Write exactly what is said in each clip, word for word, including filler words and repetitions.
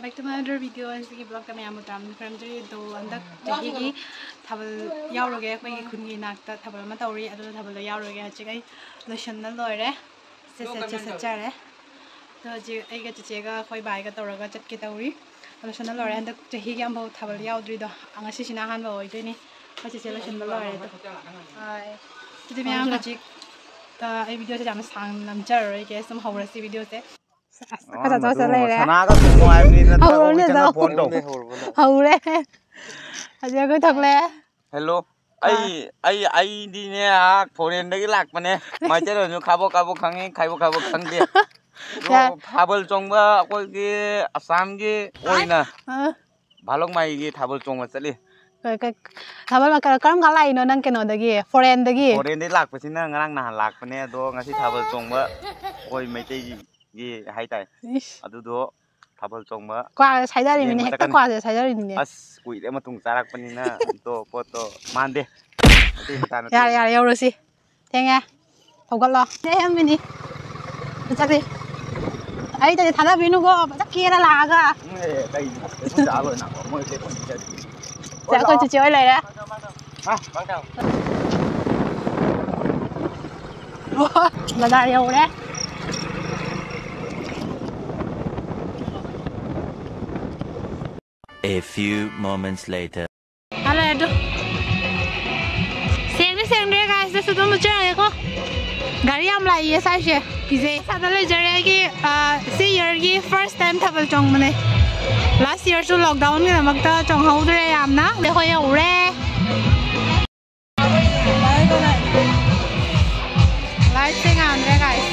Back to my other video. ꯉꯁꯤꯒꯤ vlogꯇ ꯃꯌꯥꯝꯕꯨ ꯇꯔꯥꯝꯅ ꯈꯨꯔꯨꯝꯖꯔꯤ꯫ ꯑꯗꯣ ꯍꯟꯗꯛ ꯆꯍꯤꯒꯤ ꯊꯥꯕꯜ ꯌꯥꯎꯔꯨꯒꯦ꯫ ꯑꯩꯈꯣꯏꯒꯤ ꯈꯨꯟꯒꯤ ꯏꯅꯥꯛꯇ ꯊꯥꯕꯜ ꯑꯃ ꯇꯧꯔꯤ, ꯑꯗꯨꯗ ꯊꯥꯕꯜꯗꯣ ꯌꯥꯎꯔꯨꯒꯦ꯫ ꯍꯧꯖꯤꯛ ꯑꯩ ꯂꯣꯏꯁꯟꯕ ꯂꯣꯏꯔꯦ꯫ ꯁꯦ, ꯁꯦ, ꯁꯦ, ꯁꯦꯠꯆꯔꯦ꯫ ꯑꯗꯣ ꯍꯧꯖꯤꯛ ꯑꯩꯒ ꯆꯤꯆꯦꯒ ꯑꯩꯈꯣꯏ ꯕꯥꯏꯒ ꯇꯧꯔꯒ ꯆꯠꯀꯦ ꯇꯧꯔꯤ꯫ ꯑꯗꯣ ꯁꯣꯝꯗ ꯂꯣꯏꯔꯦ꯫ ꯍꯟꯗꯛ ꯆꯍꯤꯒꯤ ꯑꯃꯐꯥꯎ ꯊꯥꯕꯜ ꯌꯥꯎꯗ꯭ꯔꯤꯗꯣ, ꯉꯁꯤꯁꯤꯅ ꯑꯍꯥꯟꯕ ꯑꯣꯏꯗꯣꯏꯅꯤ꯫ ꯑꯩꯈꯣꯏ ꯆꯤꯆꯦ ꯂꯣꯏꯁꯤꯟꯕ ꯂꯣꯏꯔꯦ ꯑꯗꯣ꯫ ꯍꯣꯏ꯫ ꯑꯗꯨꯗꯤ ꯃꯌꯥꯝ ꯍꯧꯖꯤꯛ, ꯑ, ꯑꯩ videoꯁꯦ ꯌꯥꯝ ꯁꯥꯡꯅ ꯅꯝꯖꯔꯔꯣꯏꯒꯦ, ꯁꯨꯝ ꯍꯧꯔꯁꯤ videoꯁꯦ꯫ ꯑꯁ, ꯑ, ꯈꯖ ꯆꯠ ꯃꯗꯨ ꯆꯠ ꯂꯩꯔꯦ꯫ ꯁꯅꯥꯒ ꯇꯣꯡꯉꯣ ꯍꯥꯏꯕꯅꯤ ꯅꯠꯇ꯭ꯔꯒ ꯍꯧꯔꯅꯦ ꯍꯧꯖꯤꯛꯇꯅ ꯑꯗꯣ꯫ ꯐꯣꯟ ꯇꯧ꯫ ꯍꯧꯔꯦ꯫ ꯍꯧꯖꯤꯛ ꯑꯩꯈꯣꯏ ꯊꯣꯛꯂꯛꯑꯦ꯫ ꯍꯦꯜꯂꯣ꯫ ꯑꯥ꯫ ꯑꯩ, ꯑꯩ, ꯑꯩꯗꯤꯅꯦ, ꯑꯥ, foreignꯗꯒꯤ ꯂꯥꯛꯄꯅꯦ꯫ ꯃꯩꯇꯩꯂꯣꯟꯁꯨ ꯈꯥꯕꯣꯛ ꯈꯥꯕꯣꯛ ꯈꯪꯉꯤ, ꯈꯥꯏꯕꯣꯛ ꯈꯥꯏꯕꯣꯛ ꯈꯪꯗꯦ꯫ ꯑꯗꯣ ꯌꯥ-, ꯊꯥꯕꯜ ꯆꯣꯡꯕ ꯑꯩꯈꯣꯏꯒꯤ ꯑꯁꯥꯝꯒꯤ ꯑꯣꯏꯅ ꯑꯥ꯫ ꯚꯥꯂꯣꯛꯃꯥꯏꯒꯤ ꯊꯥꯕꯜ ꯆꯣꯡꯕ ꯆꯠꯂꯤ꯫ ꯀ-, ꯀ-, ꯊꯥꯕꯜ ꯃꯈꯜ ꯀꯔꯝ ꯀꯥꯟ ꯂꯥꯛꯏꯅꯣ ꯅꯪ ꯀꯩꯅꯣꯗꯒꯤ, foreignꯗꯒꯤ? Foreignꯗꯒꯤ ꯂꯥꯛꯄꯁꯤꯅ ꯉꯔꯥꯡ ꯅꯍꯥꯟ ꯂꯥꯛꯄꯅꯦ, ꯑꯗꯣ ꯉꯁꯤ ꯊꯥꯕꯜ ꯆꯣꯡꯕ ꯑꯩꯈꯣꯏ ꯃꯩꯇꯩꯒꯤ ꯍꯥꯏꯇꯥꯔꯦ꯫ ꯏꯁ꯫ ꯑꯗꯨꯗꯣ ꯊꯥꯕꯜ ꯆꯣꯡꯕ ꯀ꯭ꯋꯥ ꯁꯥꯏꯗꯔꯤꯃꯤꯅꯦ, ꯌꯦꯡꯕ ꯍꯦꯛꯇ ꯆꯠꯀꯅꯤ꯫ ꯀ꯭ꯋꯥꯁꯦ ꯁꯥꯏꯗꯔꯤꯃꯤꯅꯦ꯫ ꯑꯁ, ꯀꯨꯏꯔꯦ ꯃꯇꯨꯡ ꯆꯥꯔꯛꯄꯅꯤꯅ ꯑꯗꯣ ꯄꯣꯠꯇꯣ ꯃꯥꯟꯗꯦ꯫ ꯑꯇꯩ ꯃꯇꯥꯡ ꯅꯠꯇꯦ꯫ ꯌꯥꯔꯦ, ꯌꯥꯔꯦ, ꯌꯧꯔꯁꯤ꯫ ꯊꯦꯡꯉꯦ꯫ ꯍꯧꯒꯠꯂꯣ꯫ ꯁꯦ, ꯍꯦꯟꯕꯤꯅꯤ꯫ ꯆꯠꯂꯤ꯫ ꯑꯩꯗꯗꯤ ꯊꯥꯗꯕꯤꯅꯨꯀꯣ, ꯐꯖ ꯀꯦꯔ ꯂꯥꯛꯑꯒ꯫ ꯎꯝ, ꯑꯦ, ꯀꯩꯅꯣ? ꯑꯩꯈꯣꯏ ꯆꯥ ꯂꯣꯏꯅ ꯃꯣꯏ ꯂꯦꯞꯄ ꯆꯠꯂꯤ꯫ ꯁꯦ, ꯑꯩꯈꯣꯏ ꯆꯤꯆꯦ ꯍꯣꯏ ꯂꯩꯔꯦ꯫ ꯍꯥ? ꯕꯖꯥꯔ ꯌꯧꯔꯦ꯫ A few moments later. ꯍꯜꯂꯛꯑꯦ ꯑꯗꯨ꯫ ꯁꯦꯡꯗꯤ ꯁꯦꯡꯗ꯭ꯔꯦ, guys, ꯑꯗꯨꯁꯨ ꯑꯗꯨꯝ ꯎꯠꯆꯔꯒꯦꯀꯣ꯫ ꯒꯥꯔꯤ ꯌꯥꯝ ꯂꯥꯛꯏꯌꯦ ꯁ꯭ꯋꯥꯏꯁꯦ꯫ ꯀꯤꯖꯩ꯫ ꯏꯁꯥꯗ ꯂꯩꯖꯔꯦ꯫ ꯑꯩꯒꯤ, ꯑ, ꯁꯤ yearꯒꯤ first time ꯊꯥꯕꯜ ꯆꯣꯡꯕꯅꯦ꯫ Last yearꯁꯨ lockdownꯒꯤꯗꯃꯛꯇ ꯆꯣꯡꯍꯧꯗ꯭ꯔꯦ ꯌꯥꯝꯅ꯫ ꯑꯩꯈꯣꯏ ꯌꯧꯔꯦ꯫ Lightꯁꯦ ꯉꯥꯟꯗ꯭ꯔꯦ, guys꯫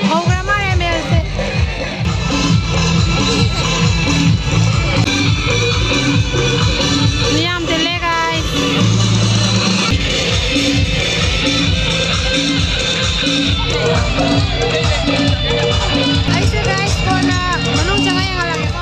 ꯍꯧꯈ꯭ꯔ ꯃꯥꯜꯂꯦ ꯃꯦꯜꯁꯦ꯫ ꯃꯤ ꯌꯥꯝ ꯇꯤꯜꯂꯦ, guys꯫ ꯑꯩꯁꯦ, guys, ꯀꯣꯟꯅ ꯃꯅꯨꯡ ꯆꯪꯉ ꯌꯦꯡꯍꯜꯂꯒꯦꯀꯣ꯫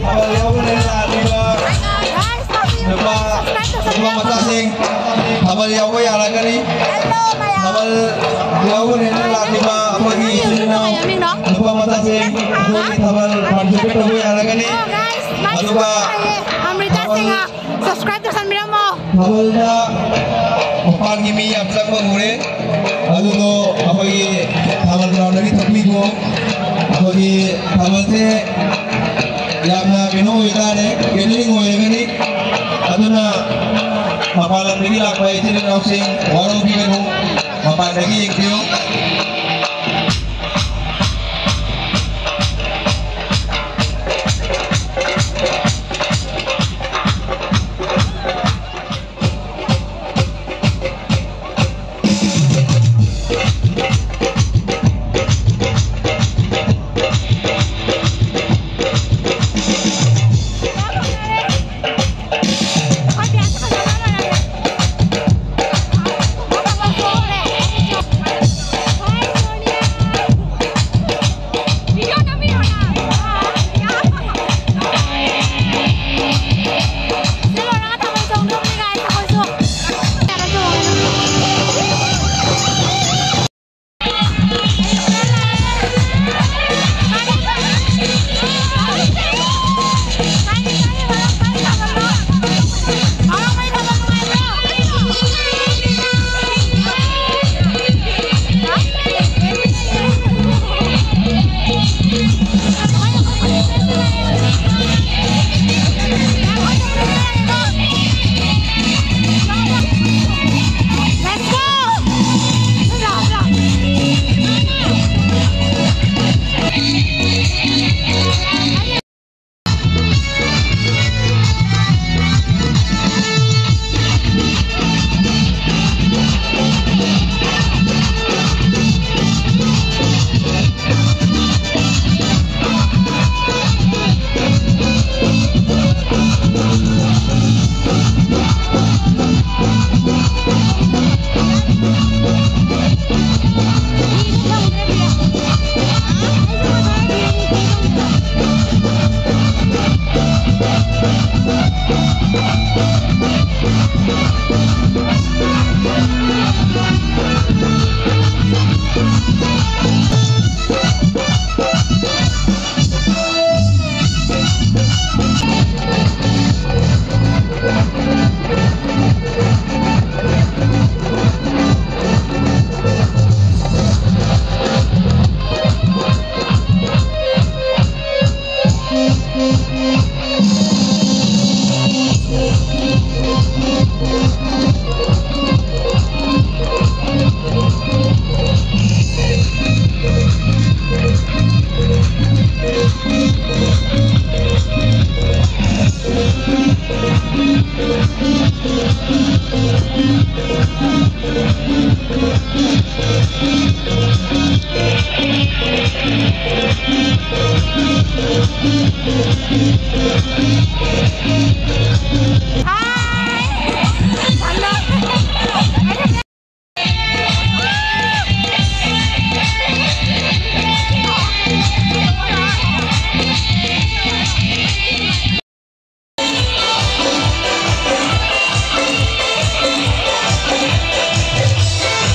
ꯊꯥꯕꯜ ꯌꯥꯎꯕꯅꯦꯅ ꯂꯥꯛꯂꯤꯕ ꯅꯨꯄꯥ, ꯅꯨꯄꯥ ꯃꯆꯥꯁꯤꯡ ꯊꯥꯕꯜ ꯌꯥꯎꯕ ꯌꯥꯔꯒꯅꯤ꯫ ꯊꯥꯕꯜ ꯌꯥꯎꯕꯅꯦꯅ ꯂꯥꯛꯂꯤꯕ ꯑꯩꯈꯣꯏꯒꯤ ꯏꯆꯤꯜ ꯏꯅꯥꯎ ꯅꯨꯄꯥ ꯃꯆꯥꯁꯤꯡ ꯑꯩꯈꯣꯏꯒꯤ ꯊꯥꯕꯜ participate ꯇꯧꯕ ꯌꯥꯔꯒꯅꯤ꯫ ꯑꯗꯨꯒ ꯑꯃ꯭ꯔꯤꯇꯥ ꯁꯤꯡꯍ subscribe ꯇꯧꯁꯟꯕꯤꯔꯝꯃꯣ꯫ ꯊꯥꯕꯜꯗ ꯃꯄꯥꯟꯒꯤ ꯃꯤ ꯌꯥꯝ ꯆꯪꯕ ꯎꯔꯦ꯫ ꯑꯗꯨꯗꯣ ꯑꯩꯈꯣꯏꯒꯤ ꯊꯥꯕꯜ ground ꯗꯒꯤ ꯊꯣꯛꯄꯤꯈꯣ꯫ ꯑꯩꯈꯣꯏꯒꯤ ꯊꯥꯕꯜꯁꯦ ꯌꯥꯝꯅ ꯀꯩꯅꯣ ꯑꯣꯏꯕ ꯇꯥꯔꯦ, gathering ꯑꯣꯏꯔꯒꯅꯤ꯫ ꯑꯗꯨꯅ ꯃꯄꯥꯟ ꯂꯝꯗꯒꯤ ꯂꯥꯛꯄ ꯏꯆꯤꯜ ꯏꯅꯥꯎꯁꯤꯡ ꯋꯥꯔꯧꯕꯤꯒꯅꯨ, ꯃꯄꯥꯟꯗꯒꯤ ꯌꯦꯡꯕꯤꯌꯨ꯫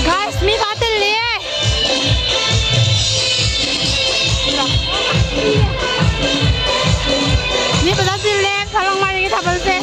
Guys, ꯃꯤ ꯐꯥ ꯇꯤꯜꯂꯦ꯫ ꯃꯤ ꯐꯖ ꯇꯤꯜꯂꯦ, ꯐꯂꯪ ꯃꯥꯔꯤꯒꯤ ꯊꯥꯕꯜꯁꯦ꯫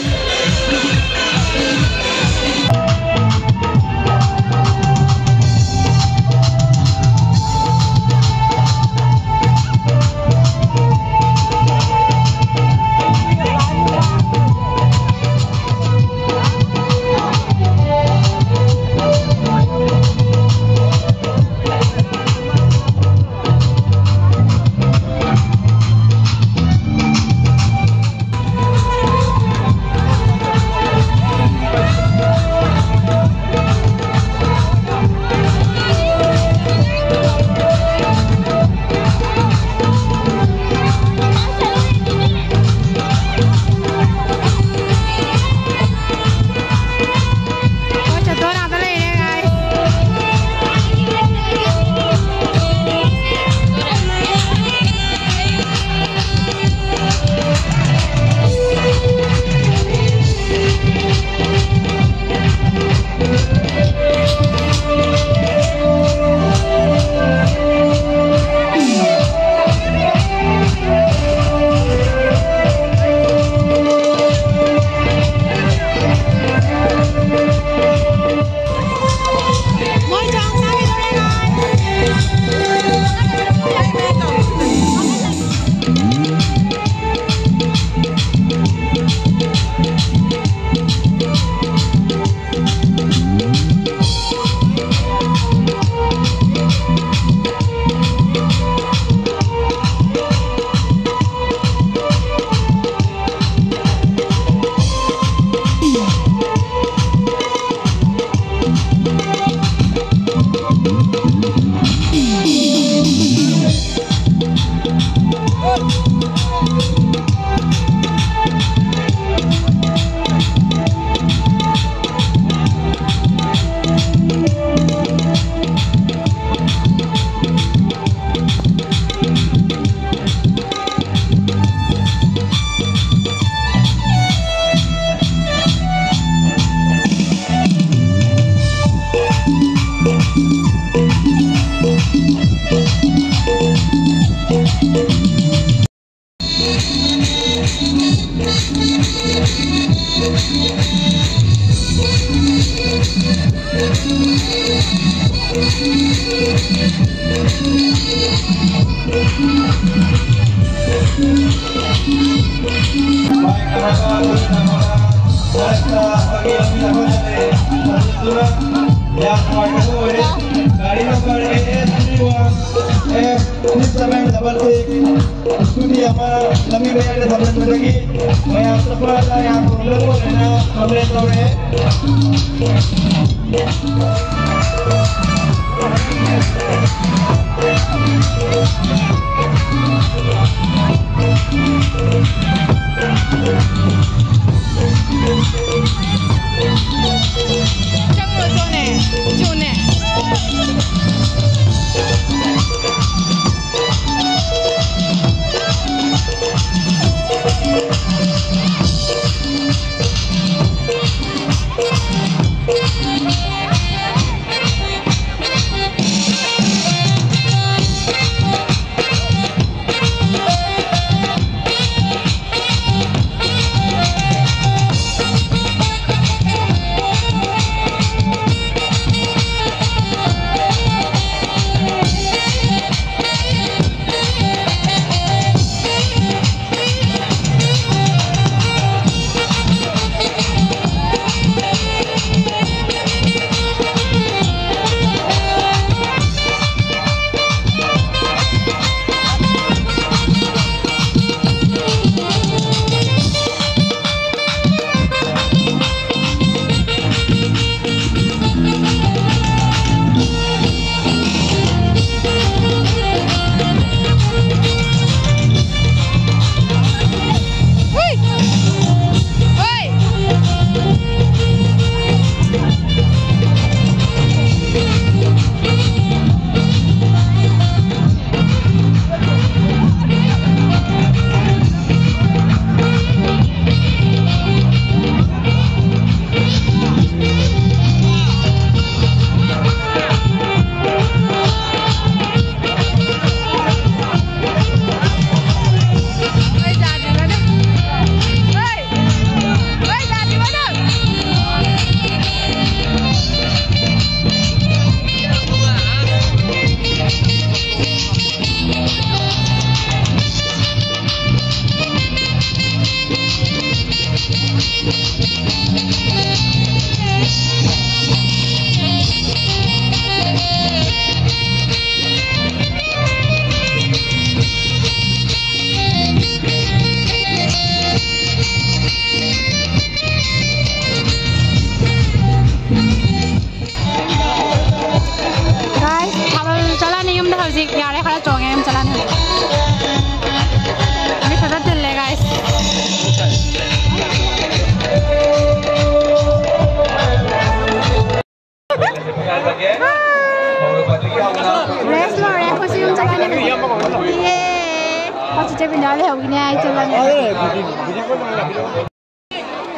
ꯒꯥꯔꯤ number A S three one F three seven double six, Scooty ꯑꯃ ꯂꯝꯕꯤ ꯃꯌꯥꯏꯗ ꯊꯝꯂꯝꯕꯗꯒꯤ ꯃꯌꯥꯝ ꯆꯠꯄꯗ ꯌꯥꯝ ꯄ꯭ꯔꯣꯕ꯭ꯂꯦꯝ ꯑꯣꯏꯔꯦꯅ ꯀꯝꯄ꯭ꯂꯦꯟ ꯇꯧꯔꯛꯑꯦ꯫ ꯆꯪꯉꯣ, ꯆꯣꯅꯦ, ꯆꯣꯅꯦ꯫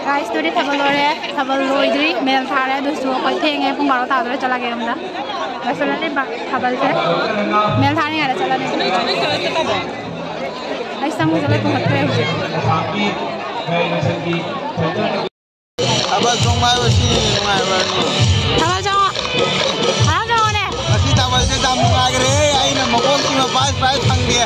ꯒꯥꯏꯁ, ꯇꯨꯗꯤ ꯊꯥꯕꯜ ꯂꯣꯏꯔꯦ꯫ ꯊꯥꯕꯜ ꯂꯣꯏꯗ꯭ꯔꯤ, ꯃꯦꯜ ꯊꯥꯔꯦ꯫ ꯑꯗꯨꯁꯨ ꯑꯩꯈꯣꯏ ꯊꯦꯡꯉꯦ, ꯄꯨꯡ ꯕꯥꯔꯣ ꯇꯥꯗꯣꯔꯦ ꯆꯠꯂꯒꯦ ꯌꯨꯝꯗ꯫ ꯂꯣꯏꯁꯜꯂꯅꯤꯕ ꯊꯥꯕꯜꯁꯦ꯫ ꯃꯦꯜ ꯊꯥꯔꯤꯉꯩꯗ ꯆꯠꯂꯅꯤ꯫ ꯑꯩ ꯁꯝꯒꯁꯦ ꯂꯣꯏ ꯄꯨꯡꯈꯠꯈ꯭ꯔꯦ ꯍꯧꯖꯤꯛ꯫ ꯊꯥꯕꯜ ꯆꯣꯡꯕ ꯍꯥꯏꯕ ꯁꯤ ꯅꯨꯡꯉꯥꯏꯕ ꯍꯥꯏꯕꯨ꯫ ꯊꯥꯕꯜ ꯆꯣꯡꯉꯣ꯫ ꯍꯔꯥꯎ ꯆꯣꯡꯉꯣꯅꯦ꯫ ꯉꯁꯤ ꯊꯥꯕꯜꯁꯦ ꯌꯥꯝ ꯅꯨꯡꯉꯥꯏꯈ꯭ꯔꯦ꯫ ꯑꯩꯅ ꯃꯀꯣꯛꯁꯤꯃ ꯄꯥꯏ ꯄꯥꯏ ꯐꯪꯗꯦ꯫